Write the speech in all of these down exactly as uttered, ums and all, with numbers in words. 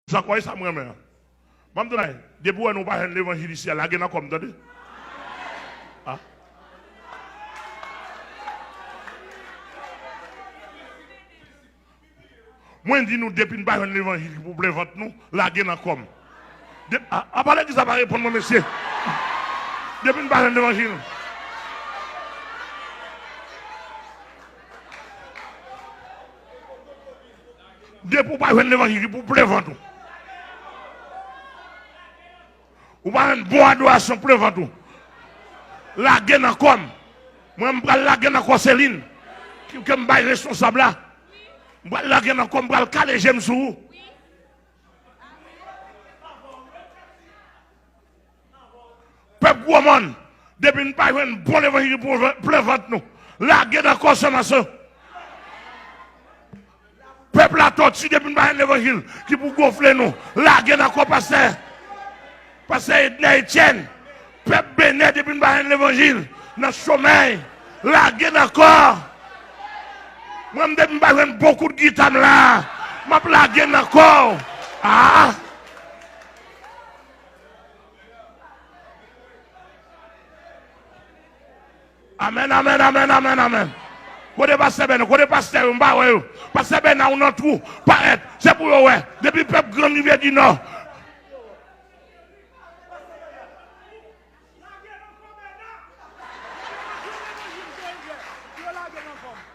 Sa kwè sa m renmen an. Ban m di w bagay, depi w wè nou pa jwenn levanjil isi a, lage nan kò m, tande. Ah. Mwen di nou, depi n pa jwenn levanjil ki pou plen vant nou, lage nan kò m. De, a, apa legliz la pa reponn mwen, mesye? Depi n pa jwenn levanjil. Depi w pa jwenn levanjil ki pou plen vant ou. Ou pa jwenn bon adorasyon plen vant ou. Lage nan kò m. Mwen, m pral lage nan kò Selin. Ki, ke m bay responsab la. M pral lage nan kò m, m pral kale je m sou ou. Pèp Gwomòn, depi n pa jwenn bon levanjil pou plen vant nou, lage nan kò sè m a sè. Pèp Latòti, depi n pa jwenn levanjil ki pou gonfle nou, lage nan kò pastè, pastè Ednè Etyèn. Pèp Benè, depi n pa jwenn levanjil nan chomèy, lage nan kò. Mwen, depi m pa jwenn bon kout gita m la, m ap lage nan kò. Ah! Amèn, amèn, amèn, amèn, amèn. Kote pastè Bèna? Kote pastè yo? M pa wè yo. Pastè Bèna, ou nan twou. Parèt. Se pou yo wè. Depi pèp Grann Rivyè di Nò.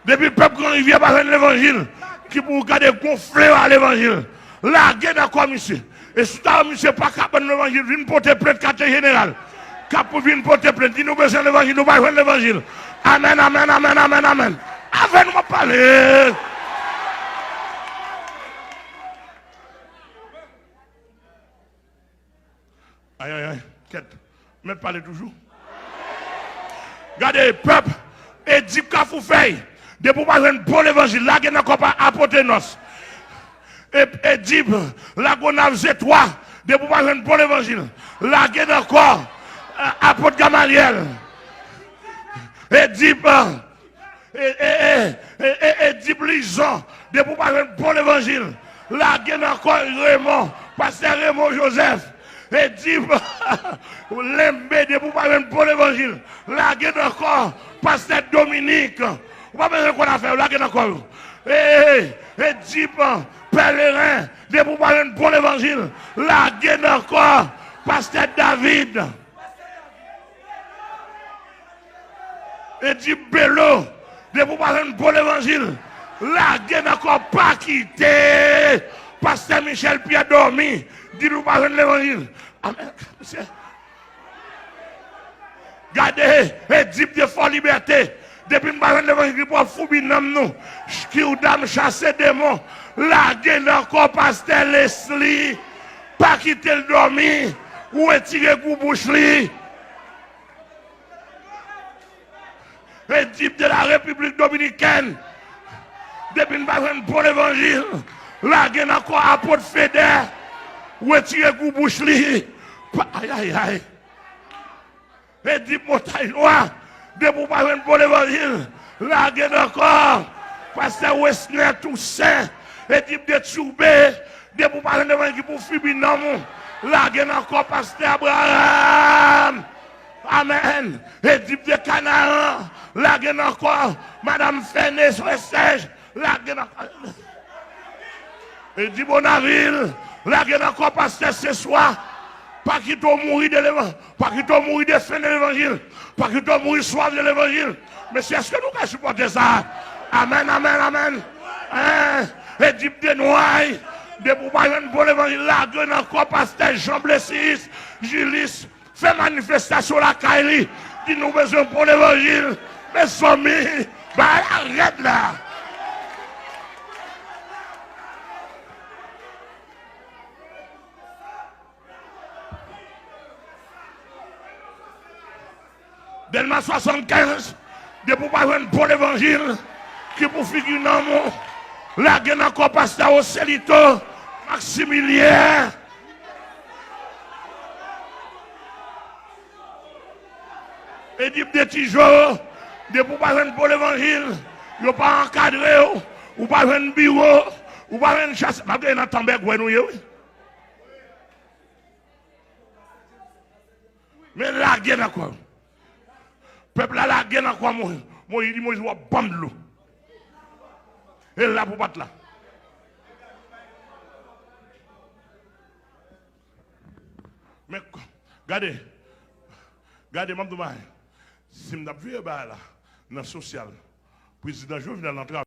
Depi pèp Gran Rivyè pa jwenn levanjil, ki pou gade gon flewa levanjil, lage nan kò misye. E si ta misye pa ka ban levanjil, vin pote plent katye jeneral. K ap vin pote plent, di nou bezwen levanjil, nou pa jwenn levanjil. Amèn, amèn, amèn, amèn, amèn. Avè nou m ap pale. Ay, ay, ay, kèt. Mèt pale toujou. Gade, pèp, Edip Kafou Fèy, depi w pa jwenn bon levanjil, lage nan kò pa Apot Enòs. E, Edip Lagonav Zetwa, depi w pa jwenn bon levanjil, lage nan kò, eh, Apot Gamalyèl. Edip, eh, E, e, e, e, e, Edip Lizon, depi w pa jwenn bon levanjil, lage nan kò Remon, pastè Remon Joseph. Edip Lenbe, depi w pa jwenn bon levanjil, lage nan kò pastè Dominik. Ou pa bezwen konn afè yo, lage nan kò yo. E, e, Edip Pèleren, depi w pa jwenn bon levanjil, lage nan kò pastè David. Edip Belo, depi w pa jwenn bon levanjil, lage nan kò, pa kite pastè Michel Pierre dòmi, di l ou pa jwenn levanjil. Amèn. Gade, Edip de Fò Libète, depi n pa jwenn levanjil ki pou ap foubi nanm nou, ki w dam chase demon, lage nan kò pastè Leslie, pa kite l dòmi, ou retire gou bouch li. Edip de la Repiblik Dominikèn, depi n pa jwenn bon levanjil, lage nan kò Apot Fedè, retire gou bouch li. Pa, ay, ay, ay. Edip Montay Nwa, depi w pa jwenn bon levanjil, lage nan kò pastè Wesner Toussaint. Edip de Tchoube, depi w pa jwenn levanjil ki pou fibi nanm ou, lage nan kò pastè Abraham. Amèn. Edip de Kanaran, lage nan kò madanm Fène Frè Sèj, lage nan kò Edip Bonavil, lage nan kò pastè Seswa. Pa kite w mouri de levan, pa kite w mouri de fen de levanjil, pa kite w mouri swaf de levanjil. Mesye, èske nou ka sipòte sa? Amèn, amèn, amèn. Hein? Edip de Nway, depi w pa jwenn bon levanjil, lage nan kò pastè Jan Blesius, Jilis, fè manifestasyon lakay li, di nou bezwen bon levanjil. Mezanmi, bagay la rèd la. Dèlma swasannkenz, depi w pa jwenn bon levanjil ki pou figi nanm ou, lage nan kò pastè Oselito Maximilien. Edip de Tijo, depi w pa jwenn bon levanjil, yo pa ankadre w, ou pa jwenn biwo, ou pa jwenn chase, malgre nan tanbègwè nou ye, wi. Men lage nan kò. Pèp la lage nan kò Moyiz. Moyiz di Moyiz, w ap ban m dlo. E la pou bat la. Men k-, gade, gade, m ap di w bagay. Si m t ap vire bagay la nan sosyal, prezidan Jovenel nan travay.